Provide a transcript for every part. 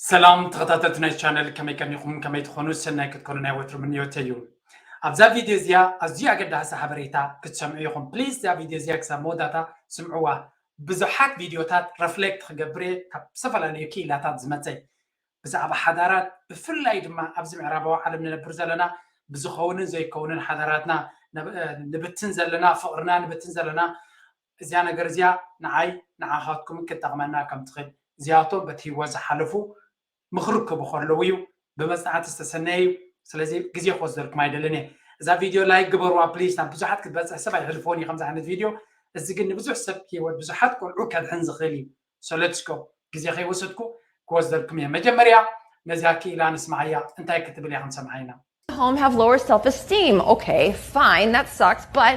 ሰላም ተኸታተልቲ ናይ ቻነል፣ ከመይ ቀኒኹም? ከመይ ትኾኑ? ሰናይ ክትኮኑ ናይ ወትሩ ምንዮተይ እዩ። ኣብዛ ቪድዮ እዚኣ ኣዝዩ ኣገዳሲ ሓበሬታ ክትሰምዑ ኢኹም። ፕሊዝ እዛ ቪድዮ እዚኣ ክሳብ መወዳእታ ስምዕዋ። ብዙሓት ቪድዮታት ረፍሌክት ክገብር እየ ካብ ዝተፈላለዩ ክኢላታት ዝመፀ ብዛዕባ ሓዳራት፣ ብፍላይ ድማ ኣብዚ ምዕራባዊ ዓለም ንነብር ዘለና ብዝኸውንን ዘይከውንን ሓዳራትና ንብ- ንብትን ዘለና፣ ፍቕርና ንብትን ዘለና፣ እዚኣ ነገር እዚኣ ንዓይ ንዓኻትኩም ክትጠቕመና ከም ትኽእል፣ እዚኣቶም በቲ ህይወት ዝሓለፉ ምኽሪ ክህቡ ከለዉ እዩ። ብመጽናዕቲ ዝተሰነየ እዩ። ስለዚ ግዜ ክወስደልኩም ኣይደልን እየ። እዛ ቪድዮ ላይክ ግበርዋ ፕሊዝ። ናብ ብዙሓት ክትበጽሕ ሰብ ኣይሕልፎን እዩ ከምዚ ዓይነት ቪድዮ። እዚ ግን ንብዙሕ ሰብ ህይወት ብዙሓት ቆልዑ ከድሕን ዝኽእል እዩ። So let's go። ግዜ ከይወሰድኩ ክወስደልኩም እየ። መጀመርያ ነዚኣ ክኢላ ንስማዓያ። እንታይ ክትብል እያ ክንሰምዓ ኢና። Home have lower self esteem. Okay, fine, that sucks, but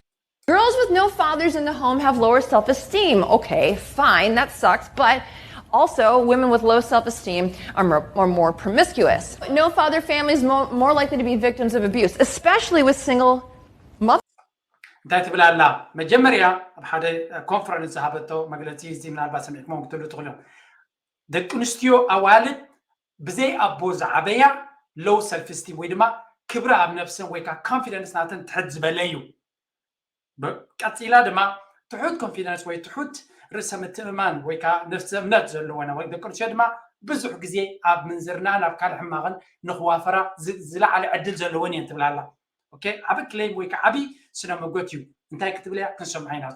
girls with no fathers in the home have lower self esteem. Okay, fine, that sucks, but also women with low self esteem are more, are more promiscuous. No father families more, more likely to be victims of abuse, especially with single mothers. እንታይ ትብል ኣላ? መጀመርያ ኣብ ሓደ ኮንፈረንስ ዝሃበቶ መግለፂ፣ እዚ ምናልባት ሰሚዕኩሞ ክትህሉ ትኽእሉ እዮም። ደቂ ኣንስትዮ ኣዋልድ ብዘይ ኣቦ ዝዓበያ ሎው ሰልፍ ስቲም ወይ ድማ ክብሪ ኣብ ነብሰን ወይ ከዓ ኮንፊደንስ ናተን ትሕት ዝበለ እዩ። ብ- ቀፂላ ድማ ትሑት ኮንፊደንስ ወይ ትሑት ርእሰ ምትእምማን ወይ ከዓ ነፍሰ እምነት ዘለወን ወይ ደቂ ኣንስትዮ ድማ ብዙሕ ግዜ ኣብ ምንዝርና ናብ ካልእ ሕማቕን ንኽዋፈራ ዝ- ዝለዓለ ዕድል ዘለወን እየን ትብል ኣላ። ኦኬ፣ ዓቢ ክሌም ወይ ከዓ ዓቢ ስነ መጎት እዩ። እንታይ ክትብል እያ ክንሰምዓ ኢና።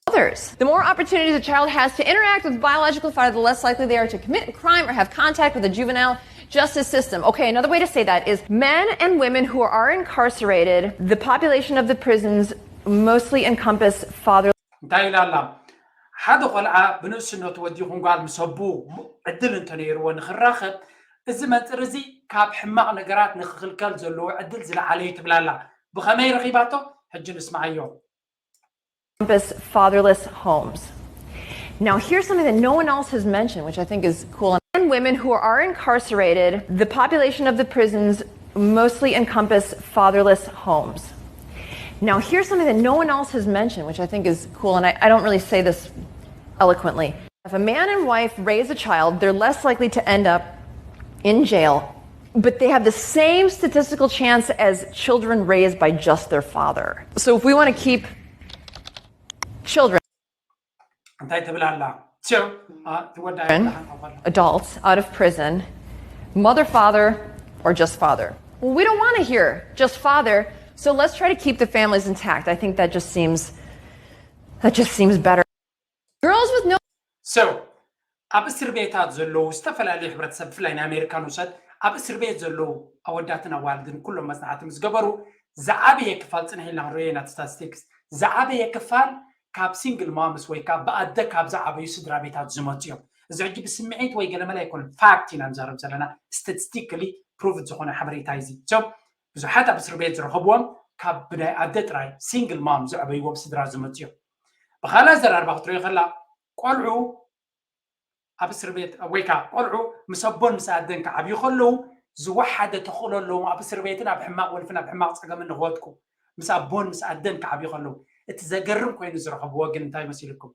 Others. The more opportunities a child has to interact with biological father, the less likely they are to commit a crime or have contact with the juvenile justice system. Okay, another way to say that is men and women who are incarcerated, the population of the prisons mostly encompass father. እንታይ ኢላ ኣላ? ሓደ ቆልዓ ብንእስነቱ ወዲ ይኹን ጓል ምስ ኣቦ ዕድል እንተነይርዎ ንኽራኸብ፣ እዚ መንፅር እዚ ካብ ሕማቕ ነገራት ንኽኽልከል ዘለዎ ዕድል ዝለዓለ እዩ ትብል ኣላ። ብኸመይ ረኺባቶ? ሕጂ ንስማዓዮ። Encompass fatherless homes. Now, here's something that no one else has mentioned, which I think is cool. And women who are incarcerated, the population of the prisons mostly encompass fatherless homes. Now, here's something that no one else has mentioned, which I think is cool, and I, I don't really say this eloquently. If a man and wife raise a child, they're less likely to end up in jail, but they have the same statistical chance as children raised by just their father. So if we want to keep children እንታይ ትብል ኣላ? So ትወዳ adults out of prison, mother, father, or just father? Well, we don't want to hear just father, so let's try to keep the families intact. I think that just seems that just seems better. Girls with no So ኣብ እስር ቤታት ዘለዉ ዝተፈላለዩ ሕብረተሰብ፣ ብፍላይ ናይ ኣሜሪካ ንውሰድ፣ ኣብ እስር ቤት ዘለዉ ኣወዳትን ኣዋልድን ኩሎም መፅናዕቲ ምስ ገበሩ ዝዓበየ ክፋል፣ ፅንሕ ኢልና ክንሪኦ ኢና ስታቲስቲክስ፣ ዝዓበየ ክፋል ካብ ሲንግል ማምስ ወይ ካብ ብኣደ ካብ ዝዓበዩ ስድራ ቤታት ዝመፁ እዮም። እዚ ሕጂ ብስምዒት ወይ ገለመለ ኣይኮነን፣ ፋክት ኢና ንዛረብ ዘለና። ስታቲስቲካሊ ፕሩቭድ ዝኾነ ሓበሬታ እዩ እዚ። So ብዙሓት ኣብ እስር ቤት ዝረኸብዎም ካብ ብናይ ኣደ ጥራይ ሲንግል ማም ዝዕበይዎም ስድራ ዝመፁ እዮም። ብኻልእ ኣዘራርባ ክትሪኦ ከላ ቆልዑ ኣብ እስር ቤት ወይ ከዓ ቆልዑ ምስ ኣቦን ምስ ኣደን ክዓብዩ ከለዉ ዝወሓደ ተኽእሎ ኣለዎም ኣብ እስር ቤትን ኣብ ሕማቕ ወልፍን ኣብ ሕማቕ ፀገምን ንክወድቁ፣ ምስ ኣቦን ምስ ኣደን ክዓብዩ ከለዉ። እቲ ዘገርም ኮይኑ ዝረኸብዎ ግን እንታይ መሲልኩም?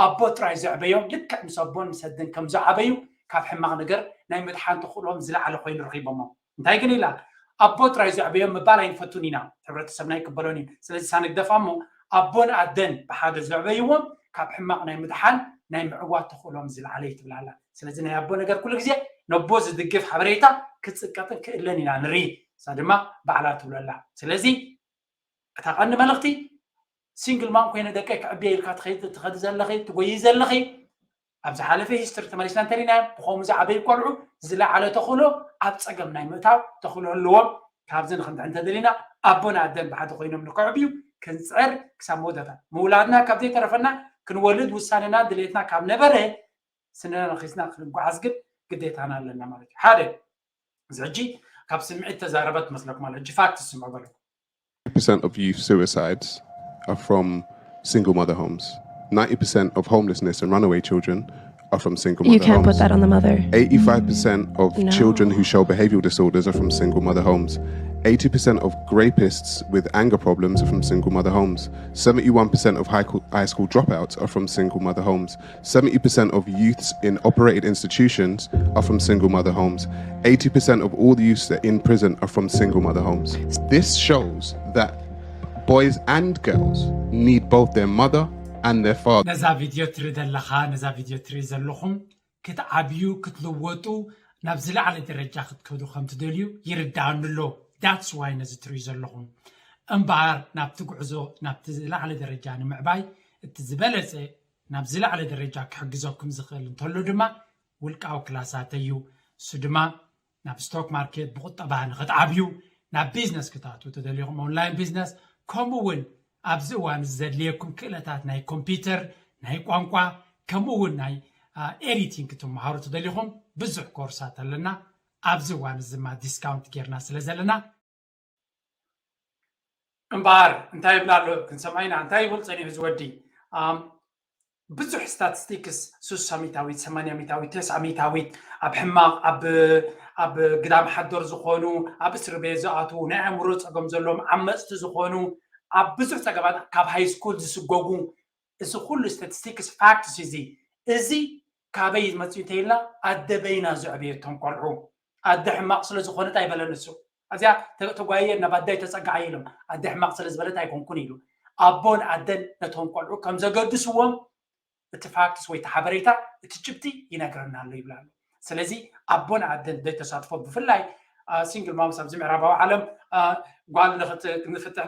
ኣቦ ጥራይ ዘዕበዮም ልክዕ ምስ ኣቦን ምስ ኣደን ከም ዝዓበዩ ካብ ሕማቕ ነገር ናይ ምድሓን ተኽእሎም ዝለዓለ ኮይኑ ረኺቦሞ። እንታይ ግን ኢላ? ኣቦ ጥራይ ዘዕበዮም ምባል ኣይንፈቱን ኢና፣ ሕብረተሰብና ይቅበሎን እዩ። ስለዚ ሳንግደፋ እሞ ኣቦን ኣደን ብሓደ ዘዕበይዎም ካብ ሕማቕ ናይ ምድሓን ናይ ምዕዋት ተኽእሎም ዝለዓለ እዩ ትብል ኣላ። ስለዚ ናይ ኣቦ ነገር ኩሉ ግዜ ነቦ ዝድግፍ ሓበሬታ ክጽቀጥን ክእለን ኢና ንርኢ። እሳ ድማ ባዕላ ትብሎ ኣላ። ስለዚ እታ ቀንዲ መልእኽቲ ሲንግል ማም ኮይነ ደቀይ ክዕብየ ኢልካ ትኸይድ ትኸዲ ዘለኺ ትጎይ ዘለኺ ኣብ ዝሓለፈ ሂስትሪ ተመሊስና እንተሪናዮም ብኸምኡ ዝዓበዩ ቆልዑ ዝለዓለ ተኽእሎ ኣብ ፀገም ናይ ምእታው ተኽእሎ ኣለዎም። ካብዚ ንክንድሕ እንተደሊና ኣቦን ኣደን ብሓደ ኮይኖም ንክዕብዩ ክንፅዕር ክሳብ መወዳእታ ምውላድና ካብ ዘይተረፈና ክንወልድ ውሳነና ድሌትና ካብ ነበረ ስንና ነኺስና ክንጓዓዝ ግን ግዴታና ኣለና ማለት እዩ። ሓደ እዚ ሕጂ ካብ ስምዒት ተዛረበት መስለኩም ኣሎ። ሕጂ ፋክት ስምዑ በለኩም። percent of youth suicides are from single mother homes. Ninety percent of homelessness and runaway children are from single mother You can't homes. Put that on the mother. Eighty-five percent of No. Children who show behavioral disorders are from single mother homes. Eighty percent of rapists with anger problems are from single mother homes. Seventy-one percent of high, co- high school dropouts are from single mother homes. Seventy percent of youths in operated institutions are from single mother homes. Eighty percent of all the youths that are in prison are from single mother homes. This shows that boys and girls need both their mother and their father. ነዛ ቪድዮ ትርኢ ዘለኻ፣ ነዛ ቪድዮ ትርኢ ዘለኹም ክትዓብዩ፣ ክትልወጡ፣ ናብ ዝለዓለ ደረጃ ክትከዱ ከም ትደልዩ ይርዳኣኒ ኣሎ። That's why ነዚ ትርእዩ ዘለኹም። እምበኣር ናብቲ ጉዕዞ ናብቲ ዝለዓለ ደረጃ ንምዕባይ እቲ ዝበለጸ ናብ ዝለዓለ ደረጃ ክሕግዘኩም ዝኽእል እንተሎ ድማ ውልቃዊ ክላሳት እዩ። እሱ ድማ ናብ ስቶክ ማርኬት ብቁጠባ ንክትዓብዩ፣ ናብ ቢዝነስ ክትኣትዉ ተደሊኹም ኦንላይን ቢዝነስ፣ ከምኡ እውን ኣብዚ እዋን እዚ ዘድልየኩም ክእለታት ናይ ኮምፒውተር፣ ናይ ቋንቋ፣ ከምኡ እውን ናይ ኤዲቲንግ ክትመሃሩ ተደሊኹም ብዙሕ ኮርሳት ኣለና። ኣብዚ እዋን እዚ ድማ ዲስካውንት ጌርና ስለ ዘለና እምበኣር እንታይ ይብል ኣሎ ክንሰምዓ ኢና። እንታይ ይብል ጸኒሑ ዝወዲ ኣም፣ ብዙሕ ስታቲስቲክስ ሱሳ ሚታዊት፣ ሰማንያ ሚታዊት፣ ተስዓ ሚታዊት ኣብ ሕማቕ ኣብ ኣብ ግዳም ሓደር ዝኾኑ፣ ኣብ እስሪ ቤት ዝኣትዉ፣ ናይ ኣእምሮ ጸገም ዘለዎም፣ ዓመጽቲ ዝኾኑ፣ ኣብ ብዙሕ ጸገማት ካብ ሃይ ስኩል ዝስጎጉ፣ እዚ ኩሉ ስታቲስቲክስ ፋክትስ እዚ እዚ ካበይ መፅኡ እንተኢልና ኣደ በይና ዘዕበየቶም ቆልዑ ኣደ ሕማቕ ስለ ዝኾነት ኣይበለን እሱ። እዚኣ ተጓየ ናብ ኣዳይ ተፀጋዓ ኢሎም ኣደ ሕማቕ ስለ ዝበለት ኣይኮንኩን ኢሉ ኣቦን ኣደን ነቶም ቆልዑ ከም ዘገድስዎም እቲ ፋክትስ ወይ እቲ ሓበሬታ እቲ ጭብጢ ይነግረና ኣሎ ይብላ ኣሎ። ስለዚ ኣቦን ኣደን ዘይተሳትፎ ብፍላይ ሲንግል ማምስ ኣብዚ ምዕራባዊ ዓለም ጓል ንፍትሕ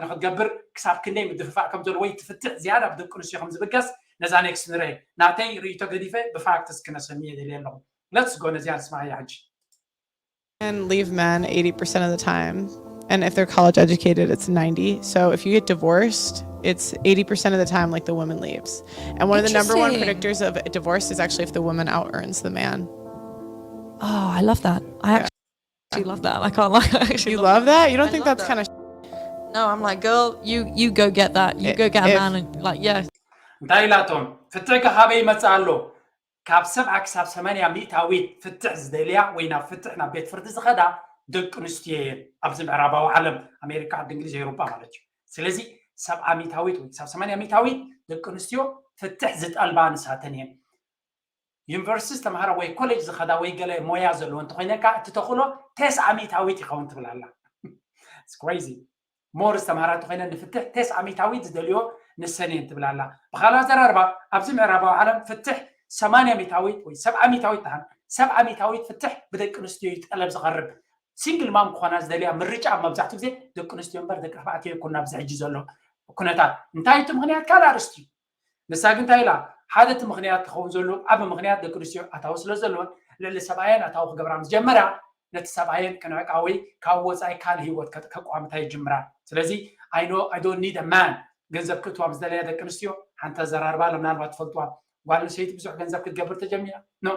ንክትገብር ክሳብ ክንደይ ምድፍፋእ ከም ዘለዎ ወይ ትፍትሕ ዝያዳ ኣብ ደቂ ኣንስትዮ ከም ዝብገስ ነዛ ኔክስት ንርአ ናተይ ርእይቶ ገዲፈ ብፋክትስ ክነሰሚ የደልየ ኣለኹ። Let's go ነዚኣ ንስማዓያ ሕጂ። Men leave men eighty percent of the time. And if they're college educated, it's ninety. So if you get divorced, it's eighty percent of the time, like, the woman leaves. And one of the number one Interesting. Predictors of divorce is actually if the woman out earns the man. Oh, I love that. I Yeah. actually love that. I can't lie. I actually You love love that? You don't I think love that's that. Kind of. No, I'm like, girl, you you go get that. You If- go get a if- man. And, like, yeah. እንታይ ኢላቶም? ፍትሕ ከ ካበይ ይመፅእ ኣሎ? ካብ ሰብዓ ክሳብ ሰማንያ ሚእታዊት ፍትሕ ዝደልያ ወይ ናብ ፍትሕ ናብ ቤት ፍርዲ ዝኸዳ ደቂ ኣንስትዮ እየን ኣብዚ ምዕራባዊ ዓለም፣ ኣሜሪካ፣ ዓዲ እንግሊዝ፣ ኤውሮጳ ማለት እዩ። ስለዚ ሰብዓ ሚእታዊት ወይ ክሳብ ሰማንያ ሚእታዊት ደቂ ኣንስትዮ ፍትሕ ዝጠልባ ንሳተን እየን። ዩኒቨርሲቲ ዝተምሃራ ወይ ኮሌጅ ዝኸዳ ወይ ገለ ሞያ ዘለዎ እንተኮይነ ከዓ እቲ ተኽእሎ ተስዓ ሚእታዊት ይኸውን ትብል ኣላ። It's crazy። ሞር ዝተምሃራ እንተኮይነ ንፍትሕ ተስዓ ሚእታዊት ዝደልዮ ንሰን እየን ትብል ኣላ። ብካልእ ኣዘራርባ ኣብዚ ምዕራባዊ ዓለም ፍትሕ ሰማንያ ሚእታዊት ወይ ሰብዓ ሚእታዊት ትሃን ሰብዓ ሚእታዊት ፍትሕ ብደቂ ኣንስትዮ እዩ ጠለብ ዝቐርብ። ሲንግል ማም ክኾና ዝደልያ ምርጫ ኣብ መብዛሕትኡ ግዜ ደቂ ኣንስትዮ እምበር ደቂ ተባዕትዮ ይኩን ኣብዚ ሕጂ ዘሎ ኩነታት። እንታይ እቲ ምክንያት ካልእ ኣርእስቲ እዩ። ንሳ ግን እንታይ ኢላ ሓደ እቲ ምክንያት ክኸውን ዘሎ ዓቢ ምክንያት ደቂ ኣንስትዮ ኣታዊ ስለ ዘለወን ልዕሊ ሰብኣየን ኣታዊ ክገብራ ምስ ጀመራ ነቲ ሰብኣየን ከንዕቃ ወይ ካብ ወፃኢ ካልእ ህይወት ከ- ከቋምታ ይጅምራ። ስለዚ I know I don't need a man ገንዘብ ክእትዋ ምስ ደለያ ደቂ ኣንስትዮ ሓንቲ ኣዘራርባ ኣለ ምናልባት ትፈልጥዋ ጓል ኣንስተይቲ ብዙሕ ገንዘብ ክትገብር ተጀሚራ ኖ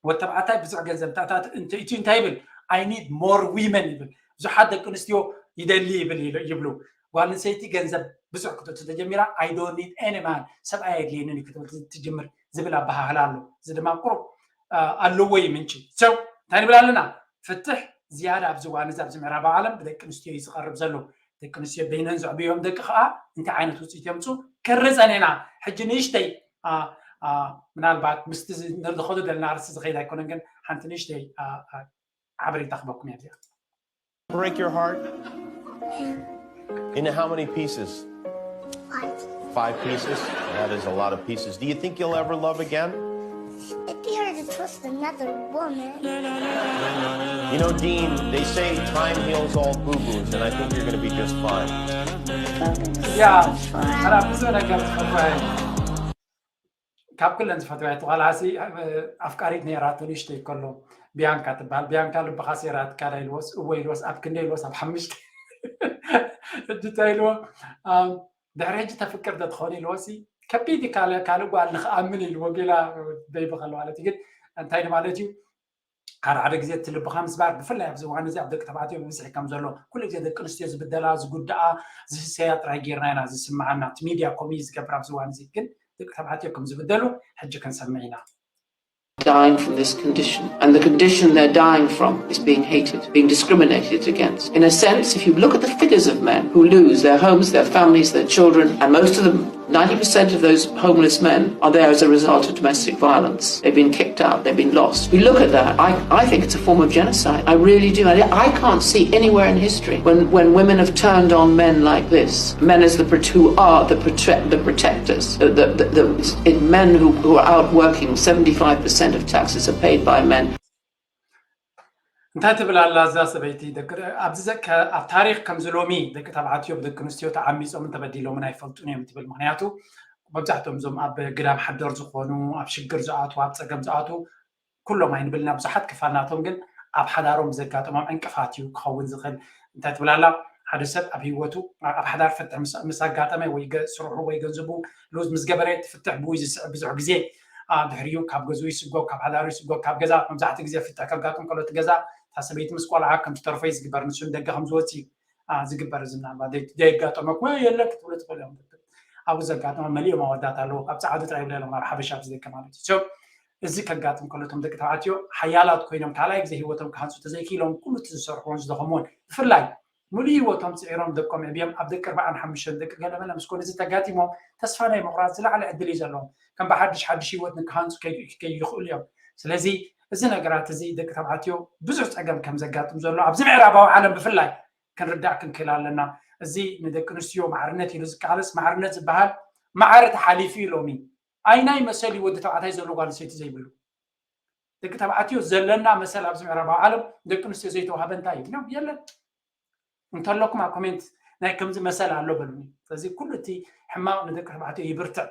ወተባዕታይ ብዙሕ ገንዘብ እንተኣታት እንተ- እቲ እንታይ ይብል I need more women ይብል ብዙሓት ደቂ ኣንስትዮ ይደሊ ይብል ይሉ- ይብሉ ጓል ኣንስተይቲ ገንዘብ ብዙሕ ክትእቱ ተጀሚራ I don't need any man ሰብኣይ የድልየንን እዩ ክትብል ትጅምር ዝብል ኣበሃህላ ኣሎ እዚ ድማ ቁሩብ ኣለዎ እዩ ምንጪ ሰው እንታይ ንብል ኣለና ፍትሕ ዝያዳ ኣብዚ እዋን እዚ ኣብዚ ምዕራባዊ ዓለም ብደቂ ኣንስትዮ እዩ ዝቐርብ ዘሎ ደቂ ኣንስትዮ በይነን ዘዕብዮም ደቂ ከዓ እንታይ ዓይነት ውፅኢት የምፁ ክርፀን ኢና ሕጂ ንእሽተይ ምናልባት ምስቲ ዝኸዱ ዘለና ርሲ ዝኸይድ ኣይኮነን ግን ሓንቲ ንእሽተይ ሓበሬታ ክበኩም እያ እዚኣ Break your heart into how many pieces? Five pieces? That is a lot of pieces. Do you think you'll ever love again? It'd be hard to trust another woman. You know, Dean, they say time heals all boo boos, and I think you're going to be just fine. Yeah, أنا ብዙ ነገር ትፈጥራለህ ካብ ኩለን ዝፈትዋ ትባልሲ ኣፍቃሪት ነይራቶ ንእሽተይ ከሎ ቢያንካ ትበሃል ቢያንካ ልብኻ ሴራትካ ዳ ኢልዎስ እወ ኢልዎስ ኣብ ክንደ ኢልዎስ ኣብ ሓምሽተ ሕጂ እንታይ ኢልዎ ድሕሪ ሕጂ ተፍቅር ዶ ትኸውን ኢልዎ ሲ ከቢድ ካልእ ጓል ንክኣምን ኢልዎ ጌላ ደይበኸል ማለት እዩ ግን እንታይ ማለት እዩ ሓደ ሓደ ግዜ እቲ ልብኻ ምስባር ብፍላይ ኣብዚ እዋን እዚ ኣብ ደቂ ተባዕትዮ ብብዝሒ ከም ዘሎ ኩሉ ግዜ ደቂ ኣንስትዮ ዝብደላ ዝጉድኣ ዝህሰያ ጥራይ ጌርና ኢና ዝስምዓና እቲ ሚድያ ከምኡ እዩ ዝገብር ኣብዚ እዋን እዚ ግን ደቂ ተባዕትዮ ከም ዝብደሉ ሕጂ ክንሰምዕ ኢና dying from this condition. And the condition they're dying from is being hated, being discriminated against. In a sense, if you look at the figures of men who lose their homes, their families, their children, and most of them, ninety percent of those homeless men are there as a result of domestic violence. They've been kicked out, they've been lost. We look at that, I, I think it's a form of genocide. I really do. I, I can't see anywhere in history when, when women have turned on men like this, men as the, who are the, the protectors, the, the, the, the men who, who are out working seventy-five percent of taxes are paid by men. እንታይ ትብል ኣላ እዛ ሰበይቲ? ኣብዚ ኣብ ታሪክ ከምዚ ሎሚ ደቂ ተባዕትዮ ብደቂ ኣንስትዮ ተዓሚፆምን ተበዲሎምን ኣይፈልጡን እዮም ትብል። ምክንያቱ መብዛሕትኦም እዞም ኣብ ግዳም ሓደር ዝኾኑ፣ ኣብ ሽግር ዝኣትዉ፣ ኣብ ፀገም ዝኣትዉ ኩሎም ኣይንብልና፣ ብዙሓት ክፋል ናቶም ግን ኣብ ሓዳሮም ዘጋጠሞም ዕንቅፋት እዩ ክኸውን ዝኽእል። እንታይ ትብል ኣላ? ሓደ ሰብ ኣብ ህይወቱ ኣብ ሓዳር ፍትሕ ምስ ኣጋጠመ ወይ ስርሑ ወይ ገንዘቡ ሉዝ ምስ ገበረ እቲ ፍትሕ ብኡ እዩ ዝስዕብ። ብዙሕ ግዜ ድሕሪኡ ካብ ገዝኡ ይስጎ፣ ካብ ሓዳሩ ይስጎ፣ ካብ ገዛ መብዛሕትኡ ግዜ ፍትሕ ከጋጥም ከሎ እቲ ገዛ እታ ሰበይቲ ምስ ቆልዓ ከም ትተርፎ እዩ ዝግበር። ንሱ ንደገ ከም ዝወፅእ እዩ ዝግበር። እዚ ምናልባት ደይጋጠመኩም የለን ክትብሉ ትኽእሉ እዮም። ኣብኡ ዘጋጠመ መሊኦም ኣወዳት ኣለዉ። ኣብ ፃዓዱ ጥራይ ይብለ ሎም ኣብ ሓበሻ ብዝደቀ ማለት እዩ። እዚ ከጋጥም ከሎ እቶም ደቂ ተባዕትዮ ሓያላት ኮይኖም ካልኣይ ግዜ ህይወቶም ክሃንፁ ተዘይክኢሎም ኩሉ እቲ ዝሰርሕዎን ዝደኸምዎን ብፍላይ ሙሉእ ህይወቶም ፅዒሮም ደቆም ዕብዮም ኣብ ደቂ ኣርባዓን ሓሙሽተን ደቂ ገለመለ ምስ ኮኑ እዚ ተጋጢሞም ተስፋ ናይ ምቑራፅ ዝለዓለ ዕድል እዩ ዘለዎም። ከም ብሓድሽ ሓድሽ ህይወት ንክሃንፁ ይኽእሉ እዮም። ስለዚ እዚ ነገራት እዚ ደቂ ተባዕትዮ ብዙሕ ፀገም ከም ዘጋጥም ዘሎ ኣብዚ ምዕራባዊ ዓለም ብፍላይ ክንርዳእ ክንክእል ኣለና። እዚ ንደቂ ኣንስትዮ ማዕርነት ኢሉ ዝቃለስ ማዕርነት ዝበሃል ማዕረ ተሓሊፉ እዩ ሎሚ። ኣይናይ መሰል እዩ ወዲ ተባዕታይ ዘሎ ጓል ኣንስተይቲ ዘይብሉ። ደቂ ተባዕትዮ ዘለና መሰል ኣብዚ ምዕራባዊ ዓለም ደቂ ኣንስትዮ ዘይተዋህበ እንታይ እዩ? የለን። እንተለኩም ኣብ ኮሜንት ናይ ከምዚ መሰል ኣሎ በሉኒ። ስለዚ ኩሉ እቲ ሕማቕ ንደቂ ተባዕትዮ ይብርትዕ።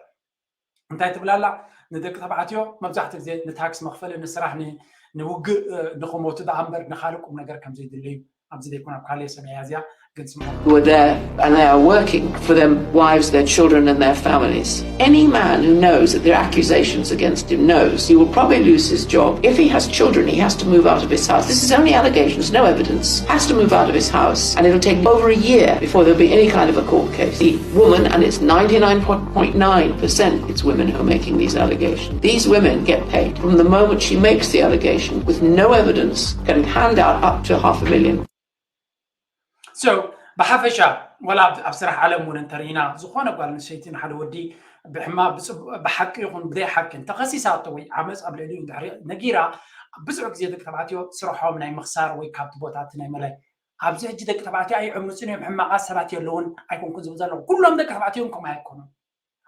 እንታይ ትብል ኣላ? ንደቂ ተባዕትዮ መብዛሕትኡ ግዜ ንታክስ መኽፈሊ፣ ንስራሕ፣ ንውግእ፣ ንኽሞቱ ደኣ እምበር ንኻልእ ቁም ነገር ከም ዘይድለዩ ኣብዚ ዘይኮነ ኣብ ካልእ ሰማይ ኣዝያ ግን ስምዑ። Who are there and they are working for their wives, their children, and their families. Any man who knows that there are accusations against him knows he will probably lose his job. If he has children, he has to move out of his house. This is only allegations, no evidence. Has to move out of his house, and it'll take over a year before there'll be any kind of a court case. The woman, and it's ninety-nine point nine percent, it's women who are making these allegations. These women get paid from the moment she makes the allegation with no evidence, can hand out up to half a million. So ብሓፈሻ ወላ ኣብ ስራሕ ዓለም እውን እንተርኢና ዝኾነ ጓል ኣንስተይቲ ንሓደ ወዲ ብሕማ ብሓቂ ይኹን ብዘይ ሓቂ እንተኸሲሳቶ ወይ ዓመፅ ኣብ ልዕሊኡ እንድሕሪ ነጊራ ብዙሕ ግዜ ደቂ ተባዕትዮ ስርሖም ናይ ምኽሳር ወይ ካብቲ ቦታ እቲ ናይ ምልላይ ኣብዚ ሕጂ ደቂ ተባዕትዮ ኣይዕምፁን እዮም ሕማቓት ሰባት የለውን ኣይኮንኩን ዝብል ዘለኹ ኩሎም ደቂ ተባዕትዮ እውን ከምኡ ኣይኮኑን።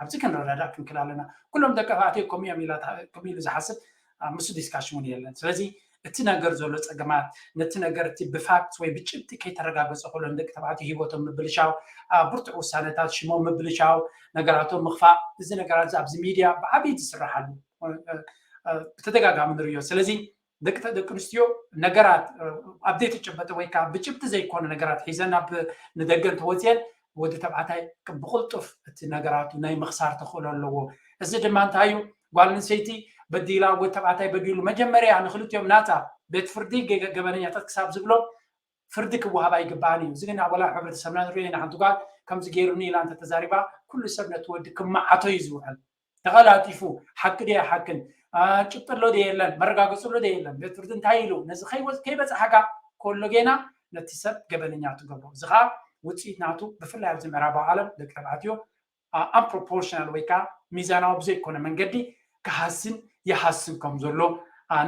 ኣብዚ ክንረዳዳእ ክንክእል ኣለና። ኩሎም ደቂ ተባዕትዮ ከምኡ እዮም ኢላ ከምኡ ኢሉ ዝሓስብ ምስ ዲስካሽን እውን የለን። ስለዚ እቲ ነገር ዘሎ ፀገማት ነቲ ነገር እቲ ብፋክት ወይ ብጭብጢ ከይተረጋገፀ ከሎ ንደቂ ተባዕትዮ ሂወቶም ምብልሻው፣ ብርቱዕ ውሳነታት ሽሞም ምብልሻው፣ ነገራቶም ምኽፋእ፣ እዚ ነገራት እዚ ኣብዚ ሚድያ ብዓብዪ ዝስራሕ ኣሎ፣ ብተደጋጋሚ ንርእዮ። ስለዚ ደቂ ደቂ ኣንስትዮ ነገራት ኣብ ዘይተጨበጠ ወይ ከዓ ብጭብጢ ዘይኮነ ነገራት ሒዘን ናብ ንደገ እንተወፅየን ወዲ ተባዕታይ ብቕልጡፍ እቲ ነገራቱ ናይ ምኽሳር ተኽእሎ ኣለዎ። እዚ ድማ እንታይ እዩ? ጓል ኣንስተይቲ በዲላ ወዲ ተባዕታይ በዲሉ መጀመርያ ንክልቲኦም ናፃ ቤት ፍርዲ ገበነኛታት ክሳብ ዝብሎም ፍርዲ ክወሃብ ኣይግባኣን እዩ። እዚ ግን ኣብ ወላ ሕብረተሰብና ንሪኦ ኢና። ሓንቲ ጓል ከምዚ ገይሩኒ ኢላ እንተተዛሪባ ኩሉ ሰብ ነቲ ወዲ ክመዓቶ እዩ ዝውዕል። ተቐላጢፉ ሓቂ ድየ ሓቅን ጭብጢ ኣሎ ድየ የለን መረጋገፂ ኣሎ ድየ የለን ቤት ፍርዲ እንታይ ኢሉ ነዚ ከይበፅሓካ ከሎ ጌና ነቲ ሰብ ገበነኛ ትገብሮ። እዚ ከዓ ውፅኢት ናቱ ብፍላይ ኣብዚ ምዕራባዊ ዓለም ደቂ ተባዕትዮ ኣምፕሮፖርሽናል ወይ ከዓ ሚዛናዊ ብዘይኮነ መንገዲ ክሃስን ይሃስን ከም ዘሎ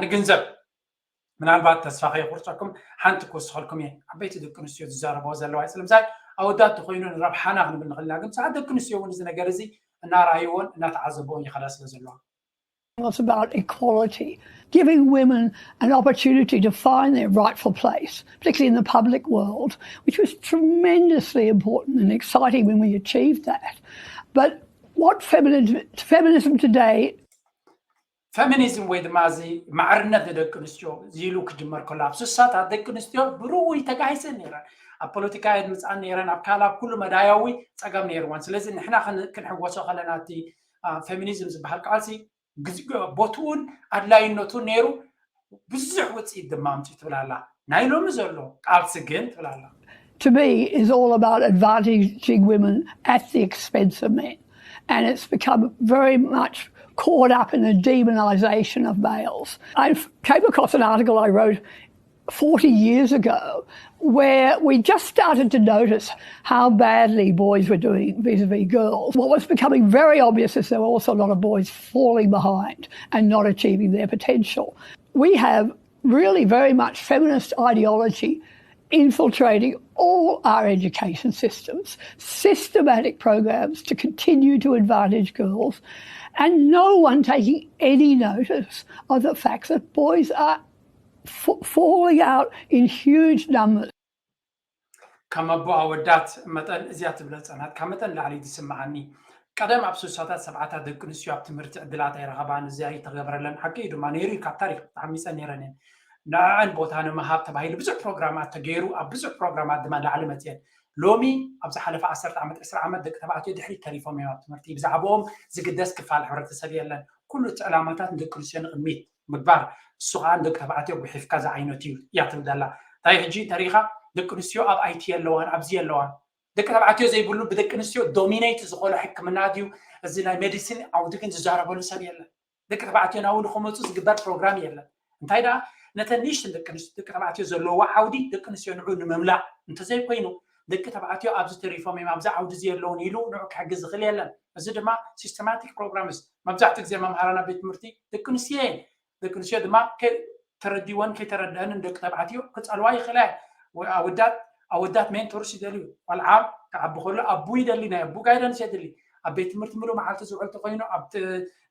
ንግንዘብ። ምናልባት ተስፋ ከየቁርፀኩም ሓንቲ ክውስኸልኩም እየ። ዓበይቲ ደቂ ኣንስትዮ ዝዛረበዎ ዘለዋ ይፅልምሳይ ኣወዳት ተኮይኑ ንረብሓና ክንብል ንኽእል ኢና። ግን ብዙሓት ደቂ ኣንስትዮ እውን እዚ ነገር እዚ እናረኣይዎን እናተዓዘበዎን ይኸዳ ስለ ዘለዋ was about equality, giving women an opportunity to find their rightful place, particularly in the public world, which was tremendously important and exciting when we achieved that. But what feminism, feminism today ፌሚኒዝም ወይ ድማ እዚ ማዕርነት ንደቂ ኣንስትዮ ኢሉ ክጅመር ከሎ ኣብ ስሳታት ደቂ ኣንስትዮ ብርውይ ተጋሂሰን ነይረን። ኣብ ፖለቲካ የድምፃን ነይረን፣ ኣብ ካልእ ኣብ ኩሉ መዳያዊ ፀገም ነይርወን። ስለዚ ንሕና ክንሕወሶ ከለና እቲ ፌሚኒዝም ዝበሃል ቃልሲ ቦትኡን ኣድላይነቱን ነይሩ ብዙሕ ውፅኢት ድማ ኣምፅኡ ትብል ኣላ። ናይ ሎሚ ዘሎ ቃልሲ ግን ትብል ኣላ። To me is all about advantaging women at the expense of men. And it's become very much caught up in the demonisation of males. I came across an article I wrote forty years ago where we just started to notice how badly boys were doing vis-a-vis girls. What was becoming very obvious is there were also a lot of boys falling behind and not achieving their potential. We have really very much feminist ideology infiltrating all our education systems, systematic programs to continue to advantage girls, and no one taking any notice of the fact that boys are f- falling out in huge numbers. ከም ኣቦ ኣወዳት መጠን እዚኣ ትብለ ጸናት ካብ መጠን ላዕሊ ትስምዓኒ። ቀደም ኣብ ስሳታት ሰብዓታት ደቂ ኣንስትዮ ኣብ ትምህርቲ ዕድላት ኣይረኸባን፣ እዚ ኣይተገበረለን። ሓቂ እዩ ድማ ነይሩ እዩ፣ ካብ ታሪኽ ተሓሚፀ ነይረን እየን። ንዕዐን ቦታ ንምሃብ ተባሂሉ ብዙሕ ፕሮግራማት ተገይሩ፣ ኣብ ብዙሕ ፕሮግራማት ድማ ላዕሊ መፅየን። ሎሚ ኣብ ዝሓለፈ ዓሰርተ ዓመት፣ ዕስራ ዓመት ደቂ ተባዕትዮ ድሕሪት ተሪፎም እዮም ኣብ ትምህርቲ። ብዛዕባኦም ዝግደስ ክፋል ሕብረተሰብ የለን። ኩሉ እቲ ዕላማታት ንደቂ ኣንስትዮ ንቕድሚት ምግባር፣ እሱ ከዓ ንደቂ ተባዕትዮ ጉሒፍካ ዝዓይነቱ እዩ እያ ትብል ዘላ። እንታይ ሕጂ እንተሪኢኻ ደቂ ኣንስትዮ ኣብ ኣይቲ የለዋን፣ ኣብዚ የለዋን። ደቂ ተባዕትዮ ዘይብሉ ብደቂ ኣንስትዮ ዶሚኔት ዝኾነ ሕክምና ድዩ? እዚ ናይ ሜዲሲን ዓውዲ ግን ዝዛረበሉ ሰብ የለን። ደቂ ተባዕትዮ ናብኡ ንክመፁ ዝግበር ፕሮግራም የለን። እንታይ ደኣ ነተን ንእሽተን ደቂ ኣንስትዮ ደቂ ተባዕትዮ ዘለዎ ዓውዲ ደቂ ኣንስትዮ ንዑ ንምምላእ እንተዘይኮይኑ ደቂ ተባዕትዮ ኣብዚ ተሪፎም እዮም ኣብዚ ዓውዲ እዚ የለውን ኢሉ ንዑ ክሕግዝ ዝኽእል የለን። እዚ ድማ ሲስተማቲክ ፕሮግራምስ መብዛሕትኡ ግዜ መምሃራና ቤት ትምህርቲ ደቂ ኣንስትዮ እየን። ደቂ ኣንስትዮ ድማ ተረዲወን ከይተረደአንን ደቂ ተባዕትዮ ክፀልዋ ይኽእላ። ኣወዳት ኣወዳት ሜንቶርስ ይደልዩ። ቆልዓ ክዓቢ ከሎ ኣቡ ይደሊ፣ ናይ ኣቡ ጋይዳንስ የድሊ። ኣብ ቤት ትምህርቲ ምሉእ መዓልቲ ዝውዕል ተኮይኑ ኣብ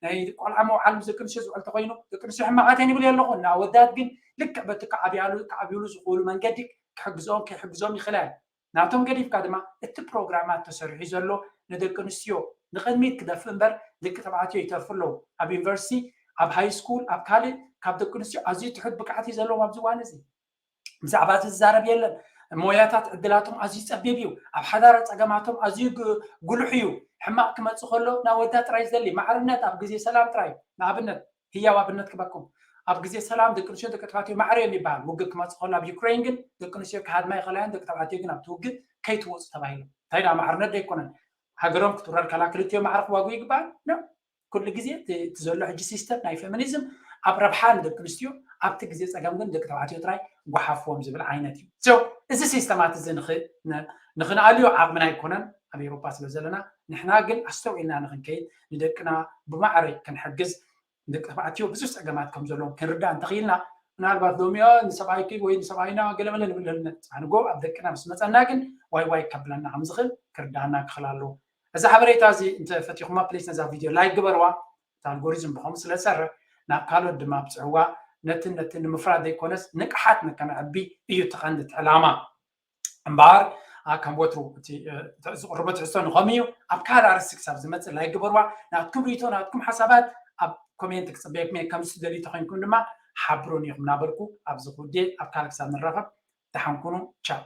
ናይ ቆልዓ መውዓል ምስ ደቂ ኣንስትዮ ዝውዕል ተኮይኑ ደቂ ኣንስትዮ ሕማቃት እየን ይብል ኣለኹ። ንኣወዳት ግን ልክዕ በቲ ክዓብያሉ ክዓብይሉ ዝኽእሉ መንገዲ ክሕግዝኦም ከይሕግዞም ይኽእላ። ናቶም ገዲፍካ ድማ እቲ ፕሮግራማት ተሰሪሑ ዘሎ ንደቂ ኣንስትዮ ንቅድሚት ክደፍእ እምበር ደቂ ተባዕትዮ ይተርፉ ኣለዉ። ኣብ ዩኒቨርሲቲ፣ ኣብ ሃይ ስኩል፣ ኣብ ካልእ ካብ ደቂ ኣንስትዮ ኣዝዩ ትሑት ብቅዓት እዩ ዘለዎም ኣብዚ እዋን እዚ። ብዛዕባ እዚ ዝዛረብ የለን። ሞያታት ዕድላቶም ኣዝዩ ጸቢብ እዩ። ኣብ ሓዳር ጸገማቶም ኣዝዩ ጉሉሕ እዩ። ሕማቕ ክመጽእ ከሎ ንኣወዳት ጥራይ ዝደሊ ማዕርነት ኣብ ግዜ ሰላም ጥራይ። ንኣብነት ህያው ኣብነት ክበኩም ኣብ ግዜ ሰላም ደቂ ኣንስትዮ ደቂ ተባዕትዮ ማዕረ እዮም ይበሃል። ውግእ ክመጽእ ከሎ ኣብ ዩክሬን ግን ደቂ ኣንስትዮ ክሃድማ ይኽእላ እየን፣ ደቂ ተባዕትዮ ግን ኣብቲ ውግእ ከይትወፁ ተባሂሎም። እንታይ ደኣ ማዕርነት ዶ ኣይኮነን? ሃገሮም ክትውረር ከላ ክልቲኦም ማዕረ ክዋግኡ ይግባእ? ኩሉ ግዜ እቲ ዘሎ ሕጂ ሲስተም ናይ ፌሚኒዝም ኣብ ረብሓ ንደቂ ኣንስትዮ ኣብቲ ግዜ ፀገም ግን ደቂ ተባዕትዮ ጥራይ ጓሓፍዎም ዝብል ዓይነት እዩ። እዚ ሲስተማት እዚ ንክንኣልዮ ዓቕምና ኣይኮነን ኣብ ኤውሮፓ ስለ ዘለና ንሕና ግን ኣስተውዒልና ንክንከይድ ንደቅና ብማዕረ ክንሕግዝ ንደቂ ተባዕትዮ ብዙሕ ፀገማት ከም ዘለዎም ክንርዳእ እንተኽኢልና ምናልባት ሎሚ ንሰብኣይኪ ወይ ንሰብኣይና ገለመለ ንብል ንጎ ኣብ ደቅና ምስ መፀና ግን ዋይ ዋይ ከብለና ከምዝኽእል ክርዳእና ክኽእል ኣለዎ። እዛ ሓበሬታ እዚ እንተፈቲኹማ ፕሊስ ነዛ ቪድዮ ላይክ ግበርዋ። እቲ ኣልጎሪዝም ብኸምኡ ስለ ዝሰርሕ ናብ ካልኦት ድማ ኣብፅዕዋ። ነትን ነትን ንምፍራድ ዘይኮነስ ንቕሓት ንከነዕቢ እዩ እቲ ቀንዲ እቲ ዕላማ። እምበኣር ከም ወትሩ እቲ ዝቕርቦ ትሕዝቶ ንኸም እዩ። ኣብ ካልእ ኣርእስቲ ክሳብ ዝመፅእ ላይክ ግበርዋ። ናትኩም ርእይቶ ናትኩም ሓሳባት ኣብ ኮሜንት ክፅበየኩም እየ። ከም ዝደልዩ ተኮይንኩም ድማ ሓብሩን ኢኹም እናበልኩ ኣብዚ ኩዴ ኣብ ካልእ ክሳብ ንራኸብ ደሓን ኩኑ። ቻው።